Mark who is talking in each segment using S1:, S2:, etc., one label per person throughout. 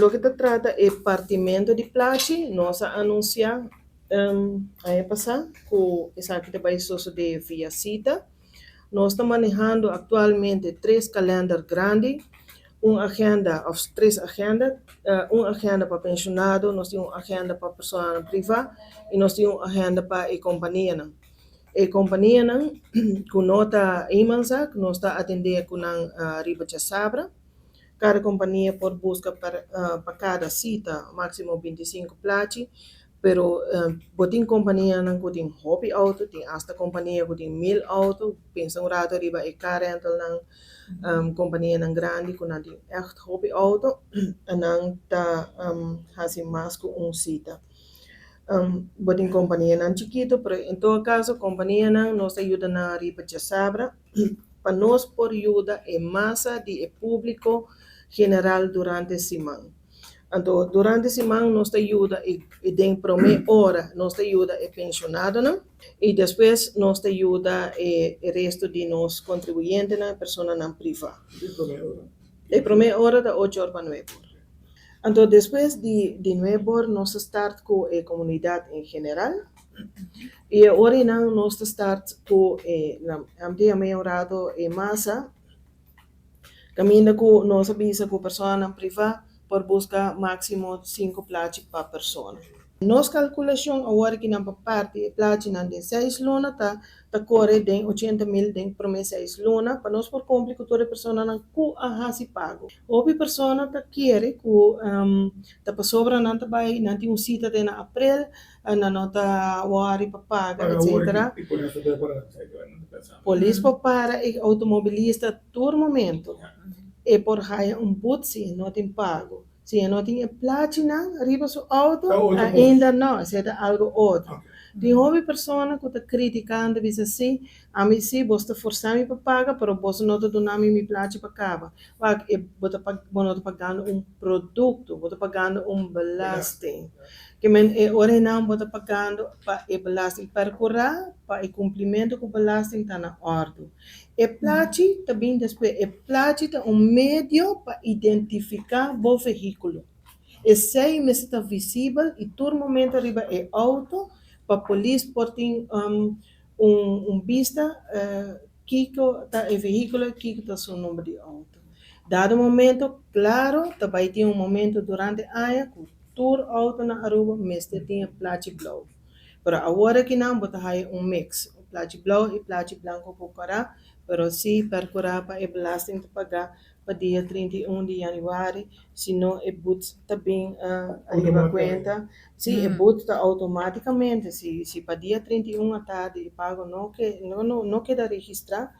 S1: Loke ta trata e partimento di plachi, nos a anuncia aña pasa cu esaki ta bay sosode via cita. Nos ta manehando actualmente tres kalender grandi, un agenda of tres agenda, un agenda pa pensionado, nos tin un agenda pa personanan priva y nos tin un agenda pa e companianan. E companianan cu no ta eenmanszaak, nos ta atende cu nan riba djasabra. Kada kompania por buska pa kada sita máksimo 25 plachi, pero bo tin kompanianan ku tin hopi outo, tin asta kompania ku tin 1000 outo. Pensa un rato riba e car rentalnan, kompanianan grandi ku nan tin ègt hopi outo, nan ta hasi mas ku un sita. Bo tin kompanianan chikitu, pero en todo kaso kompanianan nos ta yuda nan riba djasabra pa nos por yuda e masa di e públiko general durante siman. Anto durante siman nos ta yuda e den promé ora nos ta yuda e penshonadonan i despues nos ta yuda e resto di nos kontribuyentenan, personanan privá. E promé ora ta ocho or pa nuebe or. Anto despues di nuebe or nos ta start ku e komunidat en general i e ora einan nos ta start ku e, ami ta yama e un rato e masa. Kaminda ku nos a bisa ku personanan privá por buska máksimo sinku plachi pa persona. Nos kalkulashon awor ki nan pa parti e plachinan den seis luna ta ta kore den 80,000 den promé seis luna pa nos por kumpli ku tur e personanan ku a hasi pago. Hopi persona ta kere ku ta pasobra nan ta bai nan tin un sita te na aprel nan no ta wòri pa paga etsetera. Polis por para e outomobilista tur momento. E por haya un but si e no tin pago. Si e no tin e plachinan riba su outo, ainda no, esei ta algo otro. Tin hopi persona ku ta kritikando bisa si, ami si bos ta forsa mi pa paga, pero boso no ta duna mi mi plachi pa kaba. Wak, e bo ta bo no ta pagando un produkto, bo ta pagando un belasting. Ke men e ora einan bo ta pagando pa e belasting. Perkurá pa e kumplimentu ku belasting ta na òrdu. E plachi ta bin despues. E plachi ta un medio pa identifiká bo vehíkulo. Esei mester ta visibel i tur momento riba e outo pa polis por tin un bista kiko ta e vehíkulo i kiko ta su number di outo. Dado momento, klaro, ta bai tin un momento durante aña ku tur outo na Aruba mester tin e plachi blou. Pero awor akinan bo ta haya un mix, un plachi blou i plachi blanko ku kòrá, pero si perkurá pa e belasting ta pagá pa dia 31 di yanüari, si no e but ta bin riba kuenta. Si, e but ta outomátikamente, si si pa dia 31 atardi e pago no ke no no keda registrá,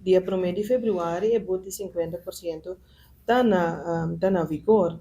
S1: dia promé di febrüari e but di 50% ta na ta na vigor.